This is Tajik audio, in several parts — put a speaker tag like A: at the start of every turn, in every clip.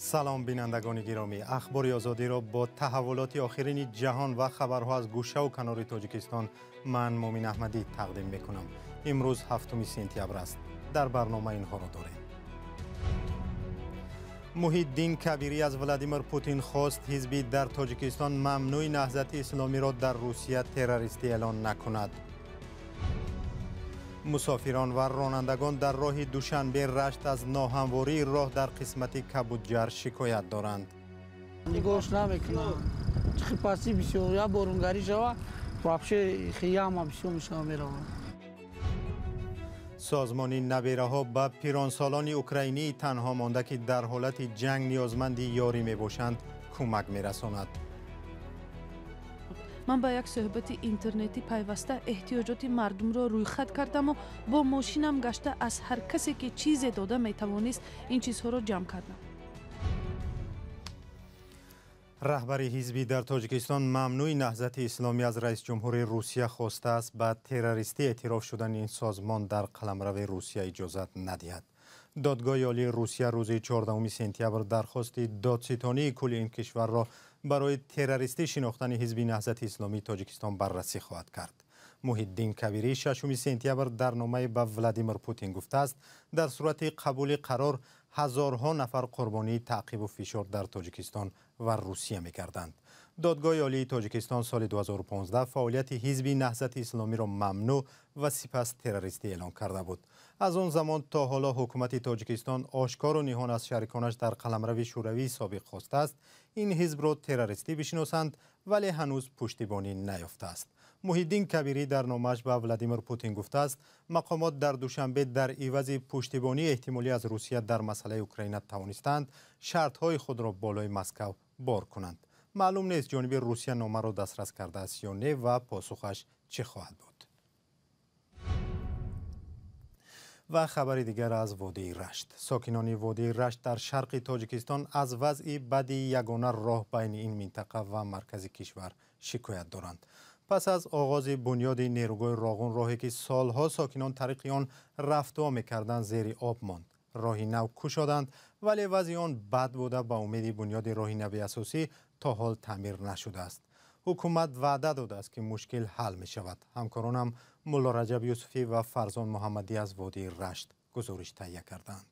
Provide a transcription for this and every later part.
A: Салом бинандагони гиромӣ. Ахбори Озодиро бо таҳаввулоти охирини ҷаҳон ва хабарҳо аз гӯшаву канори Тоҷикистон ман Мумин Аҳмадӣ тақдим мекунам. Имрӯз 7 сентябр аст. Дар барнома инҳоро дорем. Муҳиддин Кабирӣ аз Владимир Путин хост ҳизби дар Тоҷикистон мамнӯи Наҳзати Исломиро дар Русия террористӣ эълон накунад. Мусофирон ва ронандагон дар роҳи Душанбе Рашт аз ноҳамвории роҳ дар қисмати Кабудҷар шикоят доранд.
B: Нигоҳш намекунам. Чихи пасти бисёр, я борунгарӣ шава, вообще яма бисёр мешава меравад.
A: Созмони набераҳо ба пиронсолони украинии танҳо монда, ки дар ҳолати ҷанг ниёзманди ёрӣ мебошанд, кӯмак мерасонад.
C: Ман ба як суҳбати интернетӣ пайваста эҳтиёҷоти мардумро рӯйхат кардаму бо мошинам гашта аз ҳар касе, ки чизе дода метавонист, ин чизҳоро ҷамъ кардам.
A: Раҳбари ҳизбӣ дар Тоҷикистон мамнӯи Наҳзати Исломӣ аз раис ҷумҳури Русия хостааст ба террористӣ эътироф шудани ин созмон дар қаламрави Русия иҷозат надиҳад. Додгоҳи олии Русия рӯзи 14 сентябр дархости додситонии кулли ин кишварро барои террористӣ шинохтани ҳизби Наҳзати Исломии Тоҷикистон баррасӣ хоҳад кард. Муҳиддин Кабирӣ 6 сентябр дар номае ба Владимир Путин гуфтааст, дар сурати қабули қарор ҳазорҳо нафар қурбонии таъқибу фишор дар Тоҷикистон ва Русия мекарданд. Додгоҳи олии Тоҷикистон соли 2015 фаъолияти ҳизби Наҳзати Исломиро мамнӯъ ва сипас террористӣ эълон карда буд. Аз он замон то ҳоло ҳукумати Тоҷикистон ошкору ниҳон аз шариконаш дар қаламрави шӯравии собиқ хостааст ин ҳизбро террористӣ бишиносанд, вале ҳанӯз пуштибонӣ наёфтааст. Муҳиддин Кабирӣ дар номааш ба Владимир Путин гуфтааст, мақомот дар Душанбе дар ивази пуштибонии эҳтимолӣ аз Русия дар масъалаи Украина тавонистаанд шартҳои худро болои Москав бор кунанд. Маълум нест ҷониби Русия номаро дастрас кардааст ё не ва посухаш чӣ хоҳад буд. Ва хабари дигар аз водии Рашт. Сокинони водии Рашт дар шарқи Тоҷикистон аз вазъи бади ягона роҳ байни ин минтақа ва маркази кишвар шикоят доранд. Пас аз оғози бунёди нерӯгоҳи Роғун, роҳе ки солҳо сокинон тариқи он рафтуо мекарданд, зери об монд. Роҳи нав кушоданд, вале вазъи он бад буда ба умеди бунёди роҳи нави асосӣ то ҳол таъмир нашудааст. Ҳукумат ваъда додааст, ки мушкил ҳал мешавад. Ҳамкоронам Мулло Раҷаб Юсуфӣ ва Фарзон Муҳаммадӣ аз водии Рашт гузориш таҳия карданд.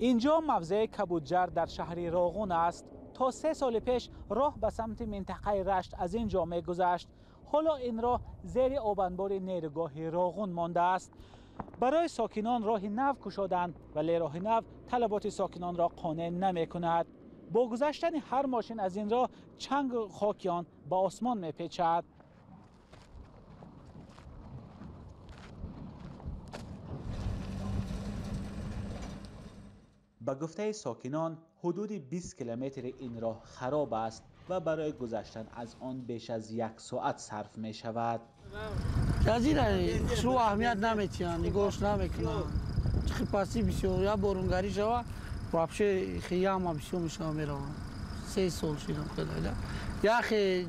D: Инҷо мавзеи Кабудҷар дар шаҳри Роғун аст. То 3 соли пеш роҳ ба самти минтақаи Рашт аз ин ҷо мегузашт. Ҳоло ин роҳ зери обанбори нерӯгоҳи Роғун мондааст. Барои сокинон роҳи нав кушоданд, вале роҳи нав талаботи сокинонро қонеъ намекунад. Бо гузаштани ҳар мошин аз ин роҳ чангу хоки он ба осмон мепечад. Ба гуфтаи сокинон, ҳудуди 20 километри ин роҳ хароб аст ва барои гузаштан аз он беш аз 1 соат сарф мешавад.
B: Ҷазира шӯ аҳамият наметиҳанд, нигоҳш намекунанд. Чихи пасти бисёр, я борунгарӣ шава, вообще яма бисёр мешава меравад. 3 сол шидам хеле. Яхе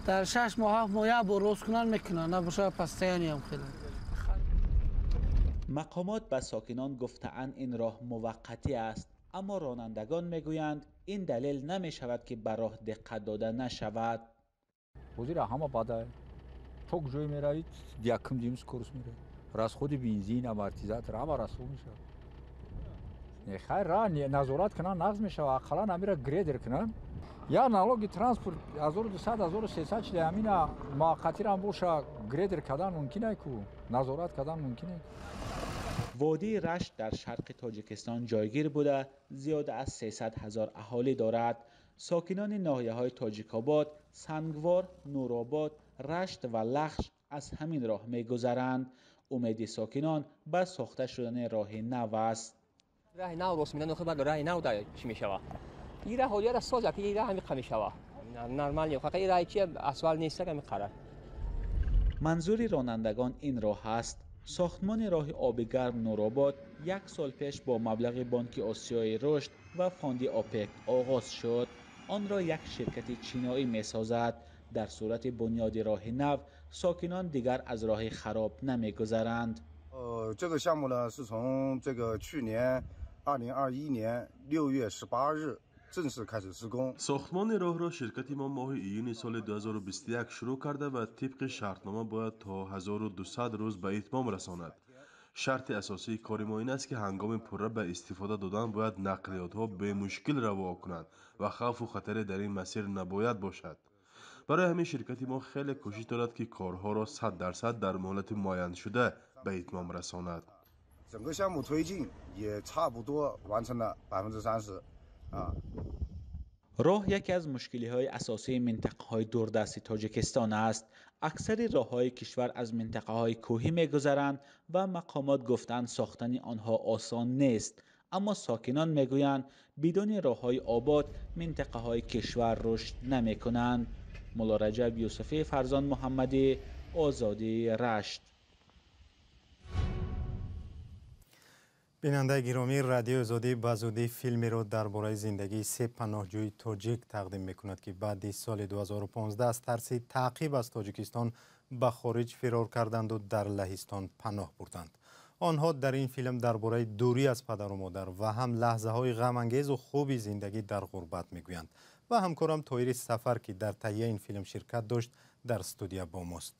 B: дар 6 моҳ 7 моҳ як бор рост кунанд мекунанд, набошад постоянно ҳам хеле.
D: Мақомот ба сокинон гуфтаанд ин роҳ муваққатӣ аст, аммо ронандагон мегӯянд ин далел намешавад, ки ба роҳ диққат дода нашавад.
E: Ҳозир ҳама бада то куҷое меравид, якум дим скорость меравид. Расходи бензин, амортизатор ҳама расход мешавад. Хайр, роҳ назорат кунанд нағз мешавад, ақаллан ҳамира грейдер кунанд. Я налоги транспорт 1200 1300 чида ҳамина муваққатиро боша грейдер кардан мумкин ай ку, назорат кардан мумкин ай.
D: Водии Рашт дар шарқи Тоҷикистон ҷойгир буда, зиёда аз 300 ҳазор аҳолӣ дорад. Сокинони ноҳияҳои Тоҷикобод, Сангвор, Нуробод, Рашт ва Лахш аз ҳамин роҳ мегузаранд. Умеди сокинон ба сохта шудани роҳи нав аст.
F: Роҳи нав рост медан, охир баъд роҳи нав чӣ мешавад? Ин роҳ ҳолиро соза, ки ин роҳ ҳамин қа мешавад. Нормал не, фақат ин роҳ чи асфалт нест, ҳамин қара.
D: Манзури ронандагон ин роҳ аст. Сохтмони роҳи оби гарм Нуробод 1 сол пеш бо маблағи Бонки Осиёи Рушд ва фонди ОПЕК оғоз шуд. Онро як ширкати чиноӣ месозад. Дар сурати бунёди роҳи нав, сокинон дигар аз роҳи хароб намегузаранд.
G: 这个项目呢，是从这个去年2021年6月18日正式开始施工。
H: Сохтмони роҳро ширкати мо моҳи июни соли 2021 шурӯъ карда ва тибқи шартнома бояд то 1200 рӯз ба итмом расонад. Шарти асосии кори мо ин аст, ки ҳангоми пурра ба истифода додан бояд нақлиётҳо бемушкил раво кунанд ва хавфу хатаре дар ин масир набояд бошад. Барои ҳамин ширкати мо хеле кӯшиш дорад, ки корҳоро 100% дар муҳлати муайяншуда ба итмом расонад.
G: 整个项目推进也差不多完成了30%。
D: Роҳ яке аз мушкилиҳои асосии минтақаҳои дурдасти Тоҷикистон аст. Аксари роҳҳои кишвар аз минтақаҳои кӯҳӣ мегузаранд ва мақомот гуфтанд, сохтани онҳо осон нест. Аммо сокинон мегӯянд, бидуни роҳҳои обод минтақаҳои кишвар рушд намекунанд. Мулло Раҷаб Юсуфӣ, Фарзон Муҳаммадӣ, Озодӣ, Рашт.
A: Бинандаи гиромӣ, Радиои Озодӣ ба зудӣ филмеро дар бораи зиндагии се паноҳҷӯи тоҷик тақдим мекунад, ки баъди соли 2015 аз тарси таъқиб аз Тоҷикистон ба хориҷ фирор карданду дар Лаҳистон паноҳ бурданд. Онҳо дар ин филм дар бораи дурӣ аз падару модар ва ҳам лаҳзаҳои ғамангезу хуби зиндагӣ дар ғурбат мегӯянд. Ва ҳамкорам Тоҳири Сафар, ки дар таҳияи ин филм ширкат дошт, дар студия бо мост.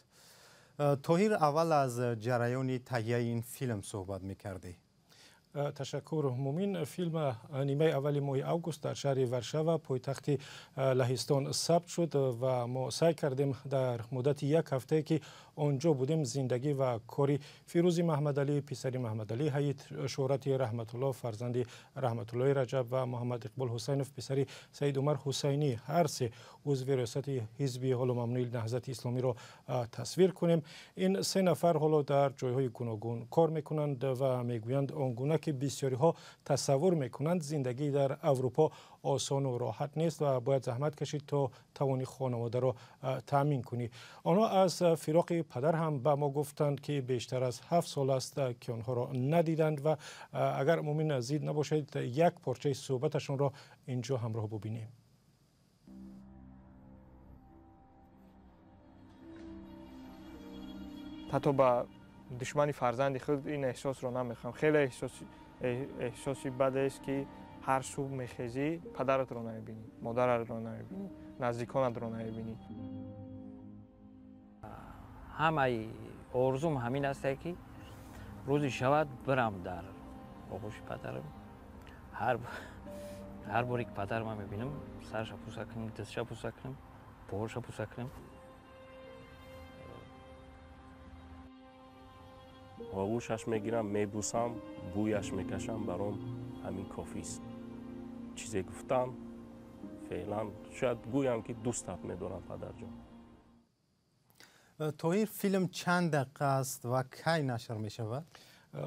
A: Тоҳир, аввал аз ҷараёни таҳияи ин филм суҳбат мекардӣ.
I: Ташаккур, Мумин. Филм нимаи аввали моҳи август дар шаҳри Варшава, пойтахти Лаҳистон, сабт шуд ва мо саъй кардем дар муддати як ҳафтае, ки он ҷо будем, зиндагӣ ва кори Фирӯзи Маҳмадалӣ, писари Маҳмадалӣ Ҳаид, Шӯҳрати Раҳматулло, фарзанди Раҳматуллои Раҷаб, ва Муҳаммад Иқбол Ҳусайнов, писари Саид Умар Ҳусайнӣ, ҳар се узви риёсати ҳизби ҳоло мамнӯи Наҳзати Исломиро тасвир кунем. Ин се нафар ҳоло дар ҷойҳои гуногун кор мекунанд ва мегӯянд, он гуна ки бисёриҳо тасаввур мекунанд, зиндагӣ дар Аврупо осону роҳат нест ва бояд заҳмат кашид, то тавони хонаводаро таъмин кунӣ. Онҳо аз фироқи падар ҳам ба мо гуфтанд, ки бештар аз 7 сол аст, ки онҳоро надиданд. Ва агар Мумин зид набошед, як порчаи суҳбаташонро инҷо ҳамроҳ бубинем.
J: Ҳатто ба душмани фарзанди худ ин эҳсосро намехоҳам. Хеле эҳсоси бадест, ки ҳар субҳ мехезӣ, падаратро намебинӣ, модаратро намебинӣ, наздиконатро намебинӣ.
K: Ҳамаи орзум ҳамин аст, ки рӯзе шавад, бирам дар оғӯши падарам. Ҳар боре ки падарма мебинам, сарша пӯса кунам, дастша пӯса кунам, поҳоша пӯса кунам.
L: Оғӯшаш мегирам, мебусам, бӯяш мекашам, баром ҳамин кофист. Чизе гуфтам, феълан шояд гӯям, ки дӯстат медорам, падарҷон.
A: Тоҳир, филм чанд дақиқа аст ва кай нашр мешавад?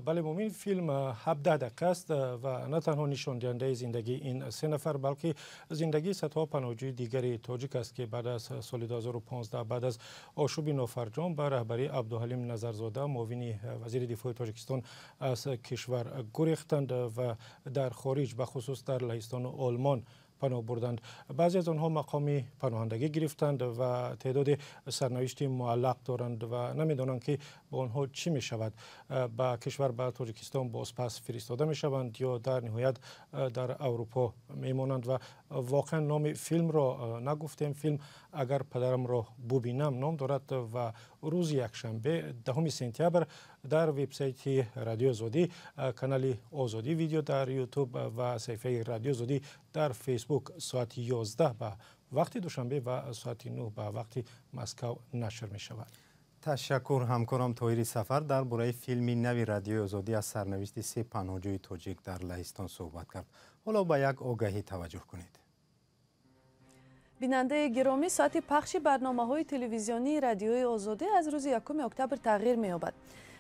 I: Бале, Мумин, филм 17 дақиқа аст ва на танҳо нишондиҳандаи зиндагии ин се нафар, балки зиндагии садҳо паноҳҷӯи дигари тоҷик аст, ки баъд аз соли 2015, баъд аз ошӯби нофарҷом ба раҳбарии Абдуҳалим Назарзода, муовини вазири дифои Тоҷикистон, аз кишвар гурехтанд ва дар хориҷ, бахусус дар Лаҳистону Олмон, паноҳ бурданд. Баъзе аз онҳо мақоми паноҳандагӣ гирифтанд ва теъдоди сарнавишти муаллақ доранд ва намедонанд, ки бо онҳо чӣ мешавад: ба кишвар, ба Тоҷикистон бозпас фиристода мешаванд ё дар ниҳоят дар Аврупо мемонанд. Ва воқеан номи филмро нагуфтем. Филм «Агар падарамро бубинам» ном дорад ва рӯзи якшанбе, 10 сентябр, дар вебсайти Радиои Озодӣ, канали Озодӣ Видео дар Ютуб ва саҳифаи Радиои Озодӣ дар Фейсбук соати 11 ба вақти Душанбе ва соати 9 ба вақти Москав нашр мешавад.
A: Ташаккур. Ҳамкорам Тоҳири Сафар дар бораи филми нави Радиои Озодӣ аз сарнавишти се паноҳҷӯи тоҷик дар Лаҳистон суҳбат кард. Ҳоло ба як огаҳӣ таваҷҷӯҳ кунед.
C: Бинандаи гиромӣ, соати пахши барномаҳои телевизионии Радиои Озодӣ аз рӯзи 1 октябр тағйир меёбад.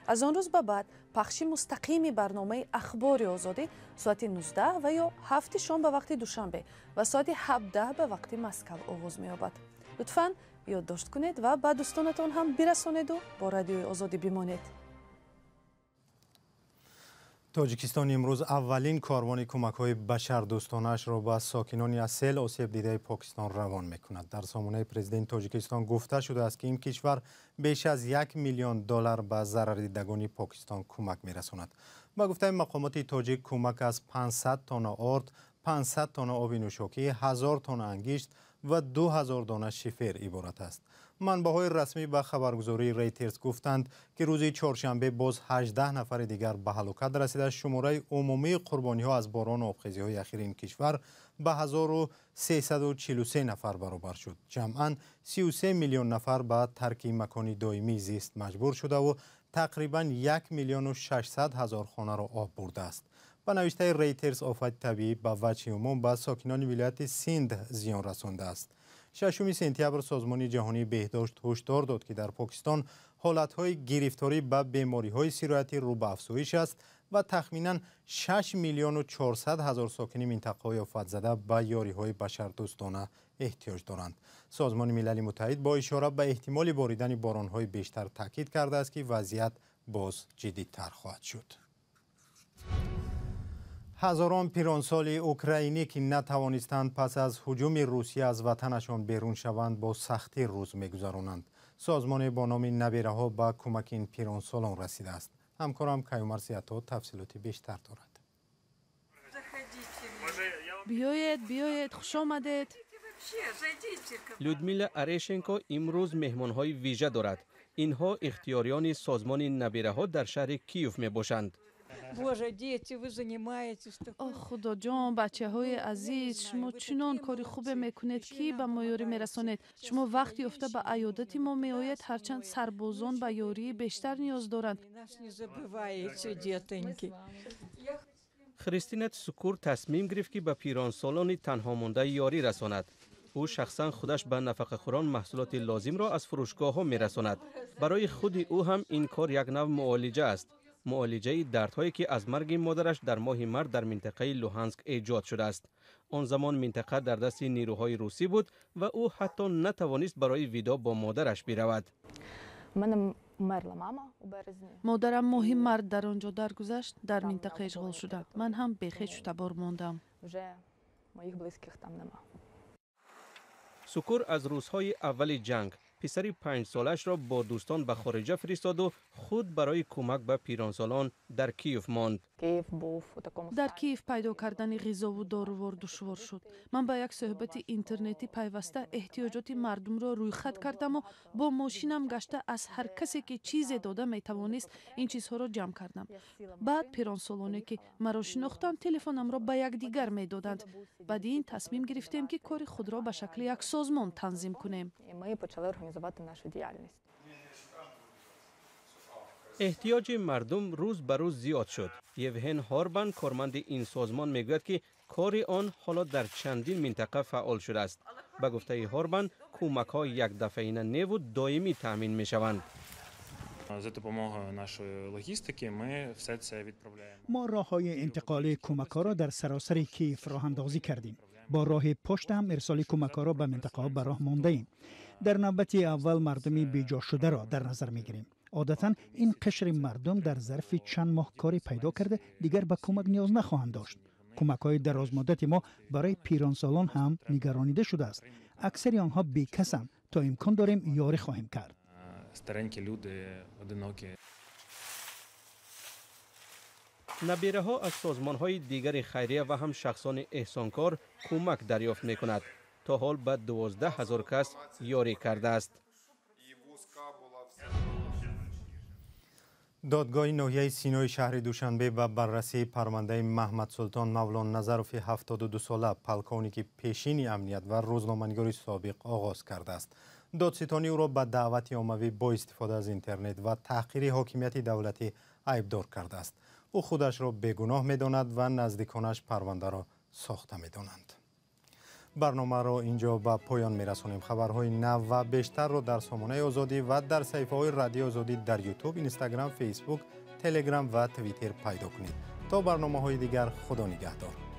C: Аз он рӯз ба баъд пахши мустақими барномаи Ахбори Озодӣ соати 19 ва ё 7 шом ба вақти Душанбе ва соати 17 ба вақти Москав оғоз меёбад. Лутфан ёддошт кунед ва ба дӯстонатон ҳам бирасонеду бо Радиои Озодӣ бимонед.
A: Тоҷикистон имрӯз аввалин корвони кӯмакҳои башардӯстонаашро ба сокинони аз сел осебдидаи Покистон равон мекунад. Дар сомонаи президенти Тоҷикистон гуфта шудааст, ки ин кишвар беш аз 1 миллион доллар ба зарардидагони Покистон кӯмак мерасонад. Ба гуфтаи мақомоти тоҷик, кӯмак аз 500 тонна орд, 500 тонна оби нӯшокӣ, 1000 тонна ангишт ва 2000 дона шифер иборат аст. Манбаъҳои расмӣ ба хабаргузории Рейтерс гуфтанд, ки рӯзи чоршанбе боз 18 нафари дигар ба ҳалокат расида, шумораи умумии қурбониҳо аз борону обхезиҳои ахири ин кишвар ба 1343 нафар баробар шуд. Ҷамъан 33 миллион нафар ба тарки макони доимии зист маҷбур шудаву тақрибан 1 миллиону 600 ҳазор хонаро об бурдааст. Ба навиштаи Рейтерс, офати табиӣ ба ваҷҳи умум ба сокинони вилояти Синд зиён расондааст. 6 сентябр Созмони ҷаҳонии беҳдошт ҳушдор дод, ки дар Покистон ҳолатҳои гирифторӣ ба бемориҳои сироятӣ рӯ ба афзоиш аст ва тахминан 6 миллиону 400 ҳазор сокини минтақаҳои офатзада ба ёриҳои башардӯстона эҳтиёҷ доранд. Созмони Милали Муттаҳид бо ишора ба эҳтимоли боридани боронҳои бештар таъкид кардааст, ки вазъият боз ҷиддитар хоҳад шуд. Ҳазорон пиронсоли украинӣ, ки натавонистанд пас аз ҳуҷуми Русия аз ватанашон берун шаванд, бо сахтӣ рӯз мегузаронанд. Созмоне бо номи Набираҳо ба кӯмаки ин пиронсолон расидааст. Ҳамкорам Каюмар Сиято тафсилоти бештар дорад.
C: Биёед, биёед, хуш омадед.
M: Людмила Орешенко имрӯз меҳмонҳои вижа дорад. Инҳо ихтиёриёни созмони Набираҳо дар шаҳри Киев мебошанд.
C: Оҳ, Худоҷон, бачаҳои азиз, шумо чунон кори хубе мекунед, ки ба мо ёрӣ мерасонед. Шумо вақт ёфта ба аёдати мо меоед, ҳарчанд сарбозон ба ёрии бештар ниёз доранд.
M: Христина Сукур тасмим гирифт, ки ба пиронсолони танҳомонда ёрӣ расонад. Ӯ шахсан худаш ба нафақахӯрон маҳсулоти лозимро аз фурӯшгоҳҳо мерасонад. Барои худи ӯ ҳам ин кор як нав муолиҷа аст. Муолиҷаи дардҳое, ки аз марги модараш дар моҳи март дар минтақаи Луҳанск эҷод шудааст. Он замон минтақа дар дасти нирӯҳои русӣ буд ва ӯ ҳатто натавонист барои видо бо модараш биравад.
C: Модарам моҳи март дар он ҷо даргузашт, дар минтақа ишғол шуда. Ман ҳам бехечу табор мондам.
M: Сукур аз рӯзҳои аввали ҷанг писари 5-солаашро бо дӯстон ба хориҷа фиристоду худ барои кӯмак ба пиронсолон дар Киев монд.
C: Дар Киев пайдо кардани ғизову дорувор душвор шуд. Ман ба як суҳбати интернетӣ пайваста эҳтиёҷоти мардумро рӯйхат кардаму бо мошинам гашта аз ҳар касе, ки чизе дода метавонист, ин чизҳоро ҷамъ кардам. Баъд пиронсолоне, ки маро шинохтанд, телефонамро ба якдигар медоданд. Баъди ин тасмим гирифтем, ки кори худро ба шакли як созмон танзим кунем.
M: Эҳтиёҷи мардум рӯз ба рӯз зиёд шуд. Евген Ҳорбан, корманди ин созмон, мегӯяд, ки кори он ҳоло дар чандин минтақа фаъол шудааст. Ба гуфтаи Ҳорбан, кӯмакҳо якдафъаина неву доимӣ таъмин мешаванд.
N: Мо роҳҳои интиқоли кӯмакҳоро дар саросари Киев роҳандозӣ кардем. Бо роҳи пошта ҳам ирсоли кӯмакҳоро ба минтақаҳо ба роҳ мондаем. Дар навбати аввал мардуми беҷошударо дар назар мегирем. Одатан ин қишри мардум дар зарфи чанд моҳ корӣ пайдо карда, дигар ба кӯмак ниёз нахоҳанд дошт. Кӯмакҳои дарозмуддати мо барои пиронсолон ҳам нигаронида шудааст. Аксари онҳо бекасанд. То имкон дорем ёрӣ хоҳем кард.
M: Набираҳо аз созмонҳои дигари хайрия ва ҳам шахсони эҳсонкор кӯмак дарёфт мекунад. То ҳол ба 12 ҳазор кас ёрӣ кардааст.
A: Додгоҳи ноҳияи Синои шаҳри Душанбе ба баррасии парвандаи Маҳмадсултон Мавлонназарови 72-сола, полковники пешини амният ва рӯзноманигори собиқ оғоз кардааст. Додситонӣ ӯро ба даъвати оммавӣ бо истифода аз интернет ва таҳқири ҳокимияти давлатӣ айбдор кардааст. Ӯ худашро бегуноҳ медонад ва наздиконаш парвандаро сохта медонанд. Барномаро инҷо ба поён мерасонем. Хабарҳои нав ва бештарро дар сомонаи Озодӣ ва дар саҳифаҳои Радиои Озодӣ дар Ютуб, Инстаграм, Фейсбук, Телеграм ва Твиттер пайдо кунед. То барномаҳои дигар, Худо нигаҳдор.